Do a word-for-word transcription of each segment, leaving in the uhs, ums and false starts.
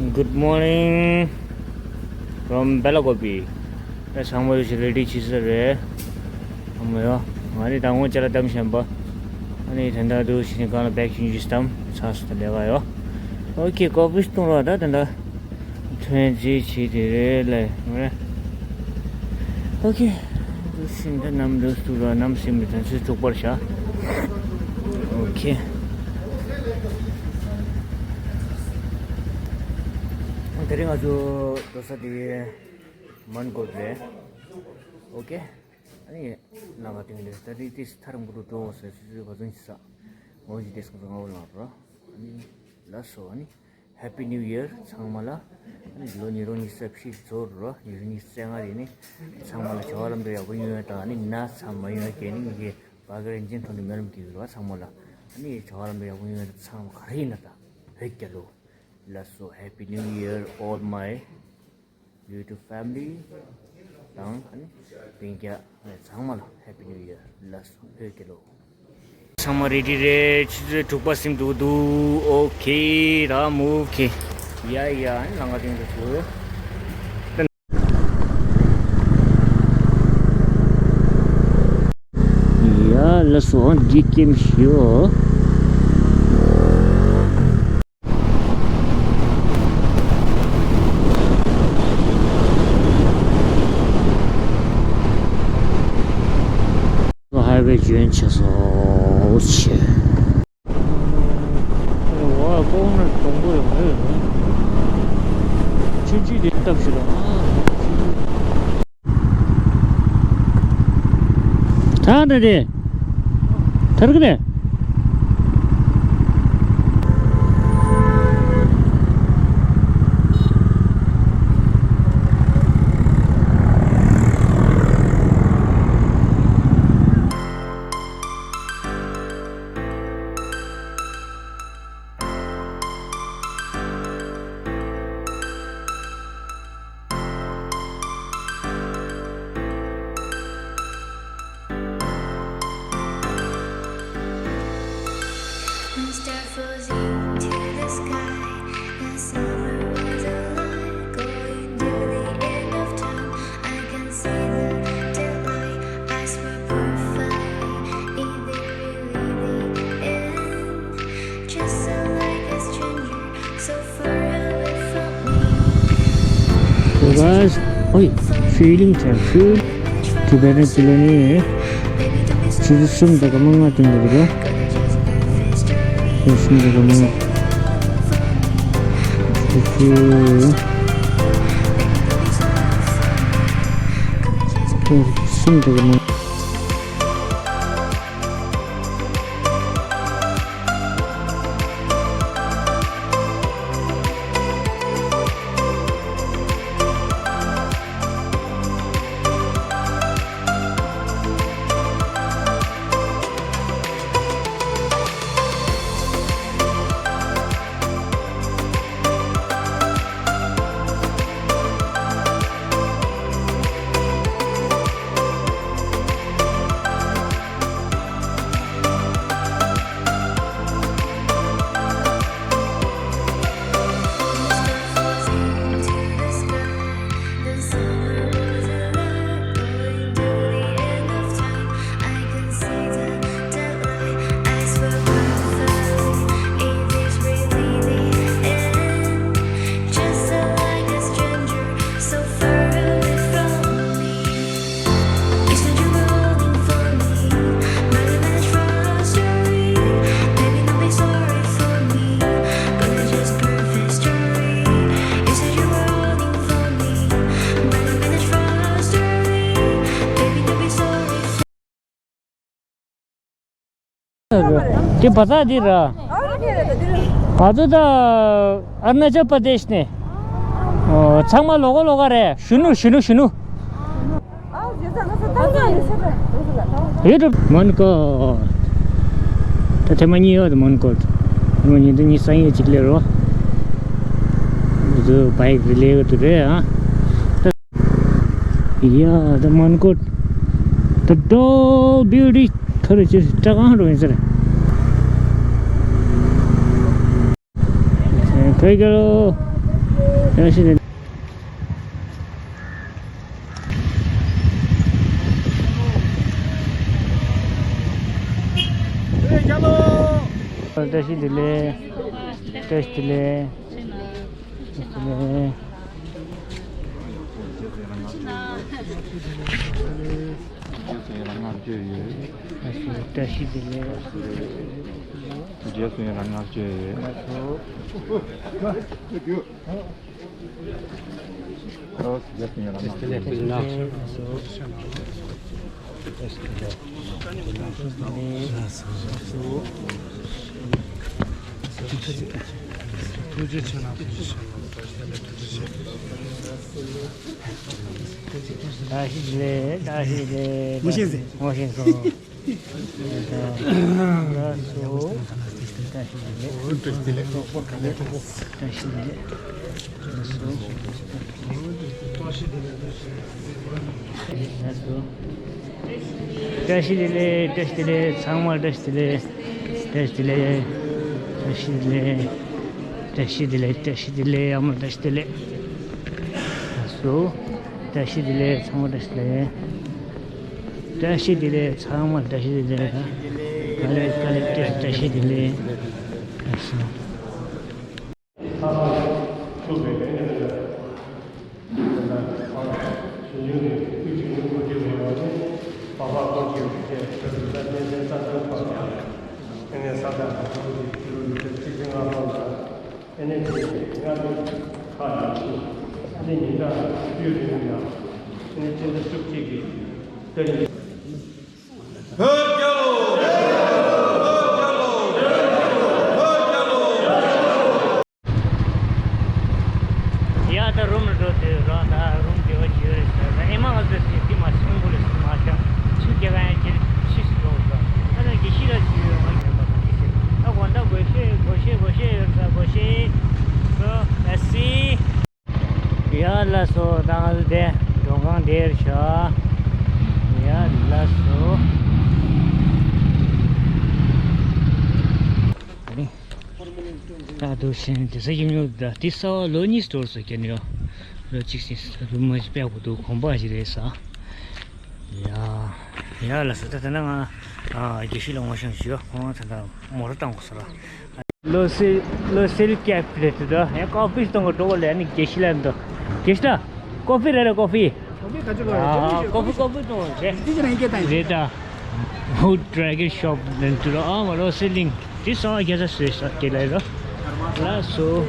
Good morning from Belakopi. ད་ཚང་མ་ཡོད་ཞིག་རེ་ཌི་བྱེད་ས་རེད། ཨ་མ་ཡོ། ང་ནི་ད་སྔོན་ཅ་ལག་བསྡམས་བཞིན་པ། ཨ་ནི་དེ་འདྲ་འདུག་ཕྱི་ནས་གང་ལ་བེག་ཆུང་ཆུང་བསྡམས་ཚར་སོང་། ད་ལས་ཀ་ཡོ། ཨོ་ཁེ། ཀོ་ཕི་བཏུང་རོགས། ད་དེ་འདྲ་ཐོན་རྗེས་བྱེད་དེ་རེད་ལས་ངས། ཨོ་ཁེ། འདུག་ཕྱིན་ད་ནམ་འདུག་སུ་ར་ནམ་སེམས་མི་ཐན་ཚོད་ཚུགས་པར་བྱ། ཨོ་ཁེ། དེ་རིང་ང་ཚོ་འགྲོ་ས་དེ་མན་གོད་རེད། ཨོ་ཁེ། ཨ་ནི་ལམ་ཁ་སྟེང་ལས་ད་རེས་དེ་ཐར་འགྲོ་འགྲོ་འོང་ཟེར་སུ་སུ་ག་ཚོད་ཅི་ས། ངོ་ཞིག་དེ་སོང་ཙང་ང་འོ་ལངས་རོ། ཨ་ནི་ལགས་སོ། ཨ་ནི་Happy New Year ཚང་མ་ལ། ཨ་ནི་ལོ་ཉིས་སྟོང་ཉི་ཤུ་རྩ་བཞི་རྫོགས་རོ། ཉིས་སྟོང་ཉི་ཤུ་རྩ་ལྔ་རེད། ནི་ཚང་མ་ལ་བྱ་བ་ལམ་འགྲོ་ཡག་པོ་ཡོང་ཡ་དང་། ཨ་ནི་ན་ཚ་མ་ཡོང་ཡ་གི་ནི་ངེད་ཀྱི་བ་ག་རིན་ཆེན་ཐོག་ནས་སྨོན་ལམ་གྱི་ཡོད་རོ་ཚང་མ་ལ། ཨ་ནི་བྱ་བ་ལམ་འགྲོ་ཡག་པོ་ཡོང་ཡ་དང་ཚང་མ་ག་རེ་ཡིན་ན་ད་བོད་རྒྱལ་ལོ། ལགས་སོ། Happy New Year all my YouTube family དང་ཨ་ནི་སྤུན་ཀྱག་ཚང་མ་ལ་Happy New Year། ལགས་སོ། བོད་རྒྱལ་ལོ། ཚང་མ་རེ་ཌི་རེད། ཆུ་ཚོད་དྲུག་པ་ཟིན་འདུག་འདུག་ཨོ་ཁེ། ད་མུ་ཁེ། ཡ་ཡ། ཨ་ནི་ལམ་ཁ་སྟེང་དུ་ཚུར། ཡ་ལགས་སོ། འདི་ཀེམ་ཤིའོ། ཧའི་ཝེ་འཇོན་ཆེ་སོ་ཆེ། ཝ་ཀོང་ན་གྲོང་པོ་ཡོང་རེད། ཆུ་ཆུ་དེ་སྟབས་ཤིག་ལ། ཐང་ད་དེ། ཐར་གི་རེད། Guys, oi, feeling time, feel. Tibetan Chile ni. Chile sum da kama nga tung da. Sum da kama nga. Sum da kama nga. དེ་བ་ཚ་དེ་ར། ང་ཚོ་ད་ཨ་རུ་ན་ཅལ་པར་དེཤ་ནས། ཨོ། ཚང་མ་ལོག་ག་ལོག་ག་རེད། གཞོན་ནུ་གཞོན་ནུ་གཞོན་ནུ། ཡོད་རུ་མོན་གྷོ། ད་ཐེངས་མ་གཉིས་ཡོད་མོན་གྷོ། ཐེངས་མ་གཉིས་དེ་གཉིས་སང་ཡོད་ཅིག་ལས་རོ། འདི་བའིག་རི་ལས་ག་དུ་རེད་ཨ། ཡ་ད་མོན་གྷོ། The tall beauty. ཐོ་རེ་ཅི་སྐྲ་གང་རུ་ཡིན་ཟེར། ཁོས་ཀྱི་རོ། ཡང་ཤི་ནས། བཀྲ་ཤིས་བདེ་ལེགས། བཀྲ་ཤིས་བདེ་ལེགས། བཀྲ་ཤིས་བདེ་ལེགས། རྗེས་སུ་ཡི་རང་སྔགས་བརྗོད་ཡོད། རྗེས་སུ་ཡི་རང་སྔགས་བརྗོད་ཡོད། བཀྲ་ཤིས་བདེ་ལེགས། བཀྲ་ཤིས་བདེ་ལེགས། ངོ་ཤེས་སོང་། ངོ་ཤེས་སོང་། ལགས་སོ། བཀྲ་ཤིས་བདེ་ལེགས། བཀྲ་ཤིས་བདེ་ལེགས། ལགས་སོ། ལགས་སོ། བཀྲ་ཤིས་བདེ་ལེགས། བཀྲ་ཤིས་བདེ་ལེགས། ཚང་མ་བཀྲ་ཤིས་བདེ་ལེགས། བཀྲ་ཤིས་བདེ་ལེགས། བཀྲ་ཤིས་བདེ་ལེགས། བཀྲ་ཤིས་བདེ་ལེགས། བཀྲ་ཤིས་བདེ་ལེགས། ཡག་མོ་བཀྲ་ཤིས་བདེ་ལེགས། ལགས་སོ། བཀྲ་ཤིས་བདེ་ལེགས། ཚང་མ་བཀྲ་ཤིས་བདེ་ལེགས། བཀྲ་ཤིས་བདེ་ལེགས། ཚང་མ་བཀྲ་ཤིས་བདེ་ལེགས། དཀའ་ལས་དཀའ་ལས་བཀྲ་ཤིས་བདེ་ལེགས། ལགས་སོ། ཨ་ནི་དེ་ནས་ང་ཚོ་ཁ་ཡག་ཤོས། ཨ་ནི་ཉིན་གྲངས་བཅུ་ཡོད་རེད་ཡ། ཨ་ནི་སྤྱི་ཟླ་བཅུ་གཅིག་གི་ཏ་རིག་ཡ་ད་རུམ་ལ་འགྲོ་དུས་རོགས། ད་རུམ་བདེ་བ་ཅིག་ཡོད་རེད་ཟེར། ད་ཨེ་མ་ང་ཚོས་ཟིན་དེ་མ་སོང་བུ་ལ་སོང་མ་ཤག་ཆུ་རྒྱག་ཡང་ཁྱེད་ཕྱིས་སུ་འགྲོ་དགོས། ད་ནི་དགེ་བཤེས་ལགས་ཀྱིས་ཡོད་ང་ཡོད་པ་དང་དེ་ཟེར། ད་དགོང་དག་སྒོར་གཞས་སྒོར་གཞས་སྒོར་གཞས་ཡོད་ས། སྒོར་གཞས་སོ་ཨེ་སི། ཡ་ལགས་སོ། ད་ང་ཚོ་དེ་མགྲོན་ཁང་དེར་བཞག་ཡ་ལགས་སོ། ད་དུ་ཞིང་དེ་ས་ཡིན་ཡོད། ད་དེ་ས་བ་ལོ་གཉིས་སྟོར་སོ་ཀྱི་ནི་ཡོད། ལོ་གཅིག་ཟིན་རུ་མ་ཞིག་པད་ཁོ་དུ་གོམ་པ་ཞིག་རེད་ས། ཡ། ཡ་ལགས་སོ། ད་དེ་ན་ང་ཨ་དགེ་བཤེས་ལ་ངོ་ཤེས་ཞུ་ཡོད། ཁོང་ད་ད་མོ་ར་བཏང་གོ་ས་ར། ལོ་སི་ལོ་སིལ་ཀེབ་རེད་དོ། ཡ་ཀོ་ཕི་གཏོང་གི་འགྲོ་གོ་ལས་ནི་དགེ་བཤེས་ལ་འདུག་དགེ་བཤེས་ལ་ཀོ་ཕི་རེད་ལ་ཀོ་ཕི། ཀོ་ཕི་ག་ཅི་ལོ་རེད། ཨ་ཀོ་ཕི་ཀོ་ཕི་གཏོང་རེད། ཅི་ཅི་རང་སྐད་བཏང་རེད་ད། Wood Dragon Shop ནས་འདུག་ར། ཨ་མ་ལོ་སི་ལིང་དེ་སོང་རྒྱལ་ས་སོས་ས་དེ་ལ་རོ། ལགས་སོ།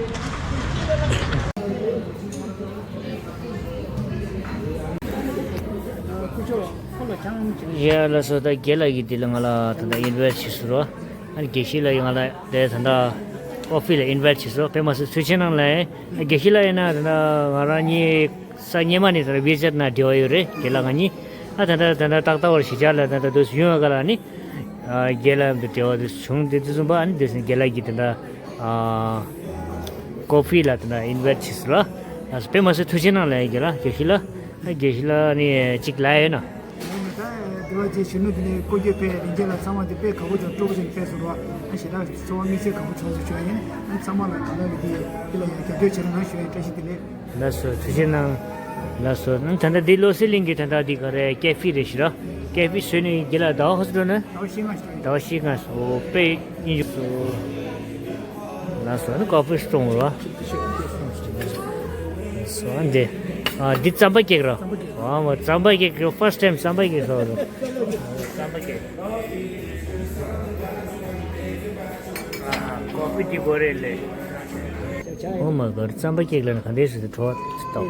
ཡ་ལགས་སོ། ད་རྒན་ལགས་ཀྱིས་འདི་ལ་ང་ལ་ད་ལྟ་ཨིན་ཝའེ་ཊི་བྱས་སོང་རོ། ཨ་ནི་དགེ་བཤེས་ལགས་ཀྱིས་ང་ལ་དེ་ད་ལྟ་ཀོ་ཕི་ལ་ཨིན་ཝའེ་ཊི་བྱས་སོང་། དཔེ་མ་སྲིད་ཚུལ་ཆེན་ནང་ལ་དགེ་བཤེས་ལགས་ཡིན་ན་ད་ལྟ་ང་རང་གཉིས་ས་སྔོན་མ་ནས་ད་ལྟ་བི་ཛེ་ཊི་ནང་འབྲེལ་བ་ཡོད་རེད། རྒན་ལགས་ང་གཉིས་ཨ་ད་ལྟ་ད་ལྟ་ཏག་ཏག་བར་གཞིས་ཆགས་ལ་ད་ལྟ་དུ་ཡོང་བ་ག་ལ་ནི། རྒན་ལགས་འདི་འབྲེལ་བ་འདི་བྱུང་། དེ་དུས་ཙམ་པ་ཨ་ནི་དེ་བཞིན་རྒན་ལགས་ཀྱིས་དེ་འདྲ་ཀོ་ཕི་ལ་དེ་འདྲ་ཨིན་ཝའེ་ཊི་བྱས་སོང་ར། དཔེ་མ་སྲིད་ཐུགས་རྗེ་གནང་ལ་རྒན་ལགས། དགེ་བཤེས་ལགས། དགེ་བཤེས་ལགས་ནི་གཅིག་ལབ་ཡོད་ན། དེ་བ་ཅིག་གཞོན་ནུ་དེ་ནས་སྐུ་སྐྱོད་ཕེབས་རིན་ཆེན་ལ་ཚང་མ་དེ་དཔེ་དགའ་པོ་ཅིག་སྤྲོ་པོ་ཅིག་ཕེབས་སོང་ར། ཨ་ཞེ་དྲག་ཚོར་བ་དམིགས་བསལ་དགའ་པོ་བྱུང་སོང་ཞུ་ཡ་ཡིན། ཨ་ཚང་མ་ལ་ད་ལྟ་གི་དེ་དེ་ལ་ཡང་རྒྱབ་སྐྱོར་བྱེད་རོགས་གནང་ཞུ་ཡ་ཡིན། བཀྲ་ཤིས་བདེ་ལེགས། ལགས་སོ། ཐུགས་རྗེ་གནང་། ལགས་སོ། ཨ་ད་ལྟ་འདི་ལོ་སི་ལིང་གི་ད་ལྟ་འདི་ག་རེད། ཀེ་ཕི་རེད་ཤི་ར། ཀེ་ཕི་བཟོས་ནས་རྒྱལ་ལ་ཟླ་བ་ཧོ་སི་ཏོ་ནི། ཟླ་བ་བཞི་ལྔ་ཞིག་རེད། ཟླ་བ་བཞི་ལྔ་སོ་དཔེ་སྙིང་རྗེ་སོ། ལགས་སོ། ཨ་ནི་ཀོ་ཕི་སི་ཊོལ་ར། སོ་ཨ་འདི། ཨ་འདི་རྩམ་པ་ཀེག་ར། ཨ་མ་རྩམ་པ་ཀེག་ཕར་སི་ཊི་ཊེམ་རྩམ་པ་ཀེག་ཟ་བ་རེད། རྩམ་པ་ཀེག་ཨ་ཀོ་ཕི་འདི་དགོས་རེད་ལེ། ཨོ་མའི་གོཌ། རྩམ་པ་ཀེག་ལབ་ན་ག་འདྲས་ཟེར་ཏེ་བྲོ་བ་ལྟ།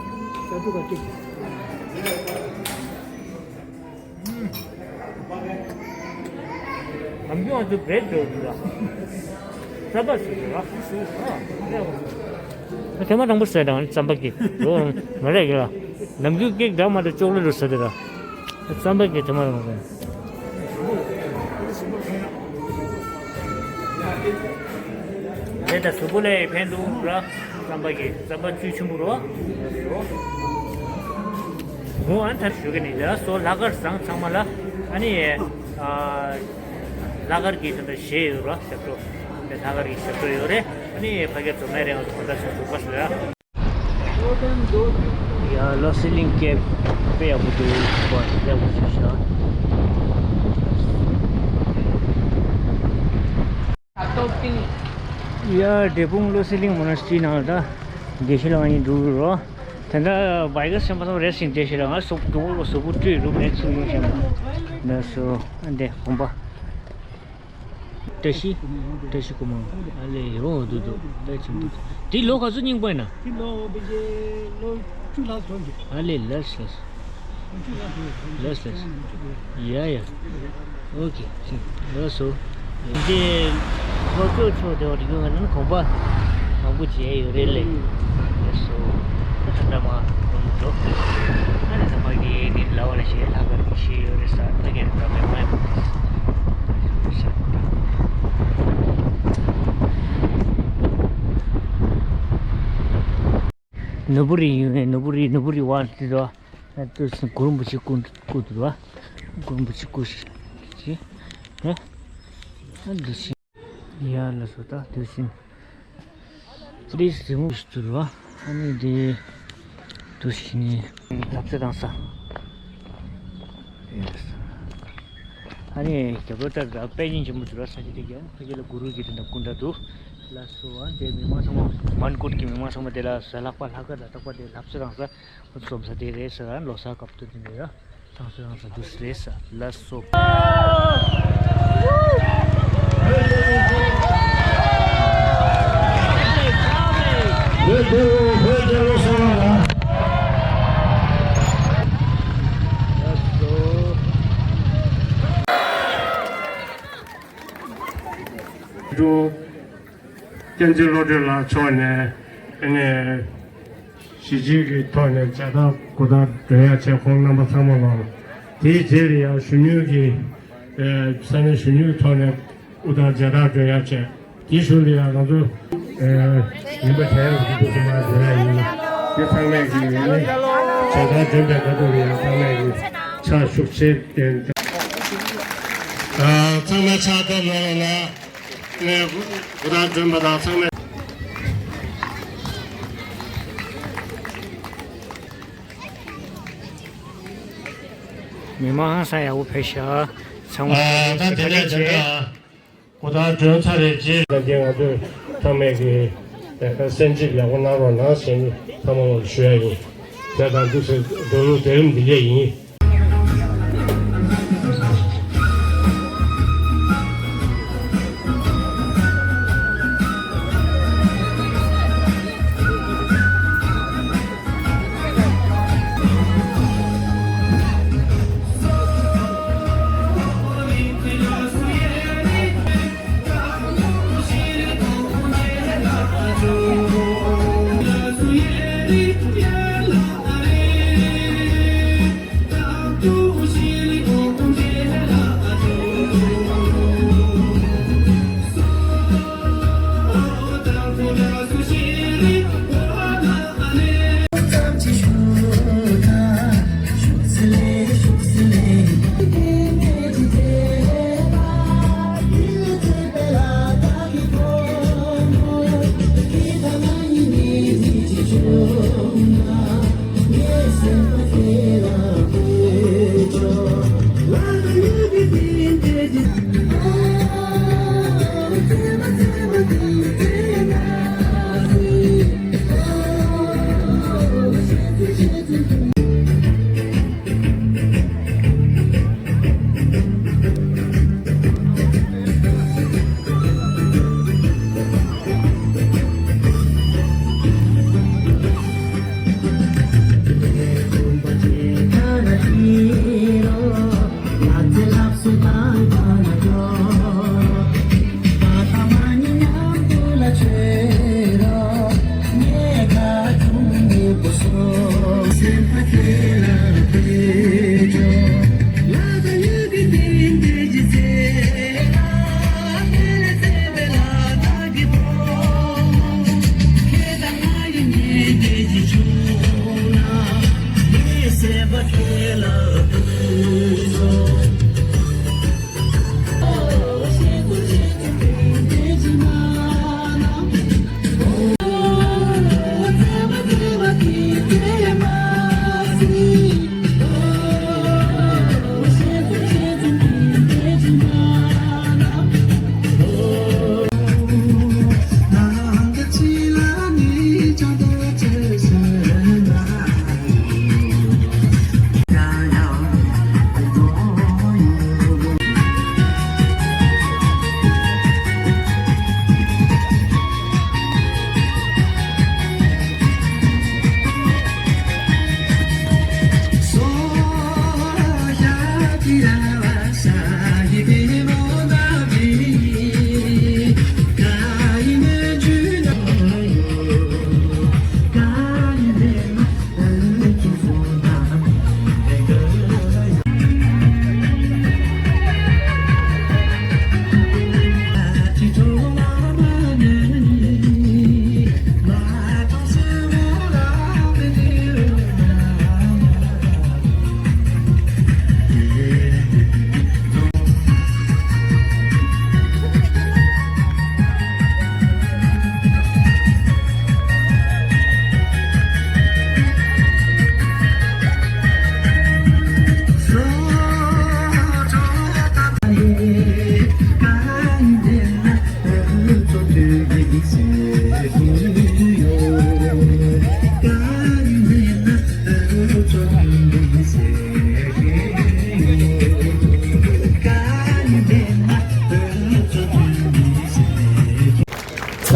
ནམ་རྒྱུན་ང་ཚོ་བེད་འགྲོ་འདུག་ལ། རྩམ་པ་ཟེར་འདུག་ལ། ཨ་ཐེངས་མ་དང་པོ་ཟས་དང་རྩམ་པ་ཀེག་རོ་མ་རེད་ཀྱི་ལ། ནམ་རྒྱུན་ཀེག་འདྲ་མ་འདྲ་ཅོག་ལེ་ཊི་རུ་ཟ་དེ་ལ། རྩམ་པ་ཀེག་ཐེངས་མ་དང་པོ་ཟས། དེ་ལྟར་གཟུགས་པོ་ལ་ཕན་ཐོགས་ར། རྩམ་པ་གི་རྩམ་པ་བཅུད་ཆེན་པོ་རོ། ངོ་ཨ་ཐར་ཞུ་གི་ནི་ལ་སོ་ལྷག་དཀར་བཟང་ཚང་མ་ལ། ཨ་ནི་ཨ་ལྷག་དཀར་གི་དེ་འདྲ་བཞེས་ཡོད་རོ། ཞབས་བྲོ་དེ་ལྷག་དཀར་གི་ཞབས་བྲོ་ཡོད་རེད། ཨ་ནི་ཕ་གི་རྫོང་ནས་རེད། ང་ཚོ་གོ་ད་ཞིག་འཛུགས་པ་ཞུ་ཡ། ཡ་བློ་གསལ་གླིང་སྐད་དཔེ་ཡག་པོ་འདུག་པ། དཔེ་ཡག་པོ་ཞིག་ཤག་ཡ་འབྲས་སྤུངས་བློ་གསལ་གླིང་མོ་ན་སི་ཊི་ནང་ལ་ད་དགེ་བཤེས་ལགས་གཉིས་འགྲོ་གི་རོ། དེ་འདྲ་བྷའི་ག་སི་ཆེན་པོ་ཚང་མ་རེད་ཟིན། དགེ་བཤེས་ལགས་ང་གཟུགས་གཟུགས་པོ་གཟུགས་པོ་བཀྲུས་རུབ་རེད་ཚུགས་ཡོང་ཤེས་མ། ན་སོ་ཨ་འདྲེ་དགོན་པ། བཀྲ་ཤིས། བཀྲ་ཤིས་སྒོ་མང་། ཨ་ལེ་ཡོང་འདུག་འདུག་ད་ཆེན་པོ། དེ་ལོ་ག་ཚོད་རྙིང་པ་ཡིན་ན། དེ་ལོ་ཕལ་ཆེར་ལོ་བཅུ་ལྷག་ཙམ་རེད། ཨ་ལེ་ལགས་ལགས། བཅུ་ལྷག་ཙམ་རེད། ལགས་ལགས། ཡ་ཡ། ཨོ་ཁེ། ལགས་སོ། འདི་ལྷོ་ཕྱོགས་ཕྱོགས་དེ་བ་དེ་གུན་ང་ནང་གོམ་པ་མང་པོ་བྱས་ཡོད་རེད་ལེ། ལགས་སོ། ད་ལྟ་མ་འགྲོ། ཨ་ནི་ད་ཕ་གི་དེ་ལ་བ་ལ་ཞེ་ལྷག་ག་དེ་ཤེས་ཡོད་རེད་ས། ད་ག་རེ་ད་མེད་མ་ཡོད། ནོར་བུ་རི་ཡིན། ནོར་བུ་རི། ནོར་བུ་རི་བ་དེ་དོ། ཨ་ཏུ་སི་གུ་རུ་རིན་པོ་ཆེ་སྐུ་འདུག་པ། གུ་རུ་རིན་པོ་ཆེ་སྐུ་ཞིག་ཅི། ཨ་ཨ་འདི་ཞིག་ཡ་ལ་སོ་ད་དུ་སིན། Please remove ཞིག་འདུག་པ། ཨ་ནི་འདི་དུ་ཞིག་ནི་ལབ་ཙེ་དང་ས། ཨ་ནི་རྒྱབ་ལོགས་ལྟར་དཔེ་རྙིང་ཆེན་པོ་འདུག་ར། ས་ཆ་དེ་ག་ཕ་གི་ལ་གུ་རུ་གི་དེ་འདྲ་སྐུ་འདྲ་འདུག་ལགས་སོ། ཨ་འདི་མི་མང་ཚང་མ་མན་གོ་གི་མི་མང་ཚང་མ་དེ་ལ་གཟའ་ལྷག་པ་ལྷག་དཀར་ལ་རྟག་པར་དེ་ལྷ་བསངས་རང་ས་འཛོམས་ས་དེ་རེད་ཟེར། ཨ་ལོ་གསར་སྐབས་དུ་དེ་འདྲ་ཡ་བསངས་རང་ས་འདུག་རེད་ཟེར། ལགས་སོ། ལགས་སོ། བསྟན་འཛིན་བློ་གྲོས་ལགས་མཆོག་ནས་ཨ་ནི་གཞིས་བྱེས་ཀྱི་ཐོག་ནས་མཇལ་དར་དགུ་དར་སྒྲོན་ཡ་བྱས། ཁོང་རྣམ་པ་ཚང་མ་ལ། དེའི་རྗེས་ལ་ཡང་གཞོན་ནུའི་གི་ཨ་ས་གནས་གཞོན་ནུའི་ཐོག་ནས་དབུ་དར་རྒྱ་དར་སྒྲོན་ཡ་བྱས། དེའི་གཞུག་ལ་ཡང་ང་ཚོ་ཨ་རིམ་པ་གྲལ་རིམ་དུ་ཚང་མ་སྒྲོན་ཡ་ཡིན། དེ་ཚང་མས་ཀྱི་ཡིན་ནི་མཇལ་དར་སྒྲོན་པའི་སྐབས་དུ་ལ་ཡང་ཚང་མས་ཀྱི་ཕྱག་ཤུགས་ཆེ་བསྟན། ཨ་ཚང་མས་ཕྱག་བཏབ་གནང་རོགས་གནང་། ནས་དབུ་དར་སྒྲོན་པ་དང་ཚང་མས། མི་མང་ཧང་སང་ཡག་པོ་ཕེབས་ཤག་ཚང་མ་ཨ་ད་དེ་ནས་དེ་འདྲ་དབུ་དར་སྒྲོན་ཚར་རེད་ཅེས། ད་གིན་ང་ཚོས་ཚང་མས་ཀྱི་ལས་ཀ་གསན་གཟིགས་ཡག་པོ་གནང་རོགས་གནང་ཞེས་ནི་ཚང་མ་ལ་ཞུ་ཡ་ཡིན། དེ་དང་དུས་སུ་འགྲོ་ལུགས་དེ་རིམ་འདི་འདྲ་ཡིན།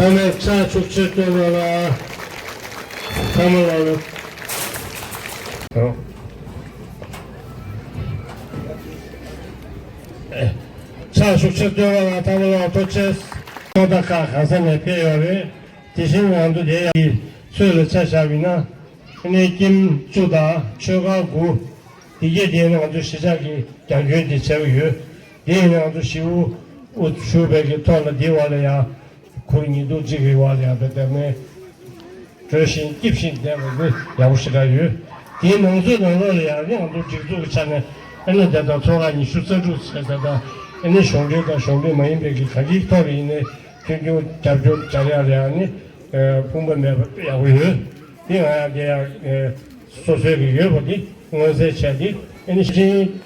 ཚང་མས་ཕྱག་ཤུགས་ཆེ་གཏོང་རོགས་ལ། ཚང་མ་ལ་ལ། ཕྱག་ཤུགས་ཆེ་གཏོང་རོགས་ལ། ཚང་མ་ལ་ཐུགས་རྗེ་ཆེ། ཚོགས་བརྡ་ཁག་གང་ས་ནས་ཕེབས་ཡོད་རེད། དེ་བཞིན་ང་ཚོ་དེ་ཡང་ཚོད་ལ་ཆ་བཞག་པ་ཡིན་ན། ཨ་ནི་ཀེམ་བཅུ་དང་ཆོལ་ཁ་དགུ། དེ་གས་དེ་ནི་ང་ཚོ་གཞིས་ཆགས་ཀྱི་རྒྱ་ཁྱོན་དེ་བྱས་པ་ཡོད། དེ་ཡིན་ན་ང་ཚོ་ཞི་བོ་དབུ་བཞུགས་པའི་གི་ཐོག་ལ་འདི་བ་ལ་ཡང་ཁུར་ཉིས་སྟོང་གཅིག་གི་བ་ལ་ཡང་བེད་སྤེལ་མེད། གྲོས་བཞིན་སྐྱིབས་བཞིན་བསྡད་པ་འདི་ཡག་པོ་ཞེ་དྲག་ཡོད། དེའི་ནང་ཚོད་ནང་ལོགས་ལ་ཡང་ནི་ང་ཚོ་སྒྲིག་འཛུགས་ཀྱི་ཆ་ནས་ཨ་ནི་དེ་དང་ཚོགས་ཁག་ཉི་ཤུ་རྩ་དྲུག་ཟེར་ད་ལྟ་ཨ་ནི་གཞུང་འབྲེལ་དང་གཞུང་འབྲེལ་མ་ཡིན་པའི་གི་གང་ཅིའི་ཐོག་ལ་ཡིན་ནའི་མཐུན་འགྱུར་རྒྱབ་སྐྱོར་བྱ་ཡག་ལ་ཡང་ནི་ཕུང་པ་མེད་པ་ཡག་པོ་ཡོད། དེ་ང་ཡང་དེ་ཡང་སོ་སོའི་གི་ཡོད་པ་དེ་མངོན་གསལ་བྱས་ཏེ། ཨ་ནི་ཤེས་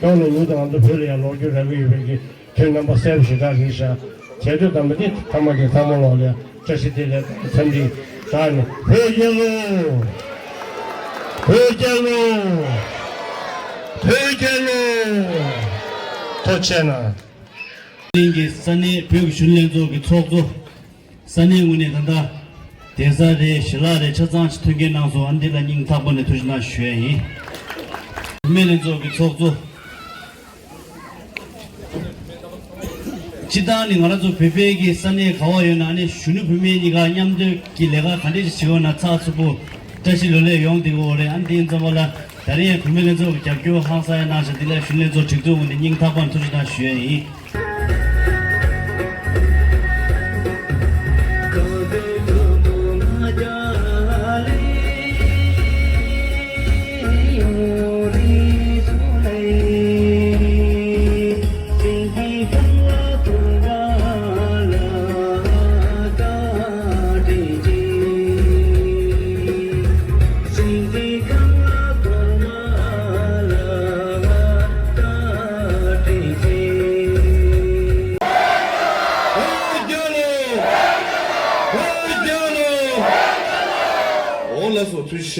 ཡོན་ལ་ཡུལ་དང་ང་ཚོ་བོད་ལ་ཡང་ལོག་རྒྱུ་རག་གི་ཡོད་པའི་གི་དོན་རྣམ་པ་གསལ་པོ་ཞེ་དྲག་རེད་ཤག་བྱས་དུས་ཙམ་པ་དེ་ཐ་མ་དེ་ཚང་མ་ལོག་ལ་བཀྲ་ཤིས་བདེ་ལེགས་དང་འཚམས་འདྲི་བསྒྲགས་ནས། བོད་རྒྱལ་ལོ། བོད་རྒྱལ་ལོ། བོད་རྒྱལ་ལོ། ཐུགས་རྗེ་གནང་། གླིང་གི་ས་གནས་བོད་ཀྱི་གཞོན་ནུ་ལྷན་ཚོགས་ཀྱི་ཚོགས་གཙོ། ས་གནས་ངོས་ནས་ད་ལྟ་གདན་ས་རེད། ཞལ་ལག་རེད། ཆ་ཚང་ཞིག་ཐོན་སྐྱེལ་གནང་སོང་། ཨ་འདི་ལ་སྙིང་ཐག་པ་ནས་ཐུགས་རྗེ་གནང་ཞུ་ཡ་ཡིན། བུད་མེད་ལྷན་ཚོགས་ཀྱི་ཚོགས་གཙོ། སྤྱིར་བཏང་ནི་ང་རང་ཚོ་བོད་པའི་གི་ས་གནས་ག་བ་ཡོད་ན་ནི་གཞོན་ནུ་བུད་མེད་གཉིས་ཀ་མཉམ་འདོད་ཀྱི་ལས་ཀ་ག་འདྲས་ཞིག་བྱེད་འོང་ན་ཚགས་ཚུད་པོ་བཀྲ་ཤིས་ལོ་ལེགས་ཡོང་བསྡད་ཀྱི་ཡོད་རེད། ཨ་འདི་ཡིན་ཙམ་པ་ལ་ད་རིང་ཡང་བུད་མེད་ལྷན་ཚོགས་ཀྱི་རྒྱབ་སྐྱོར་ཧང་སང་ཡ་གནང་ཞིང་། འདི་ལ་གཞོན་ནུ་ལྷན་ཚོགས་སྒྲིག་འཛུགས་ངོས་ནས་སྙིང་ཐག་པ་ནས་ཐུགས་རྗེ་གནང་ཞུ་ཡ་ཡིན། འོ་ལགས་སོ། ཐུགས་རྗེ་ཆེ།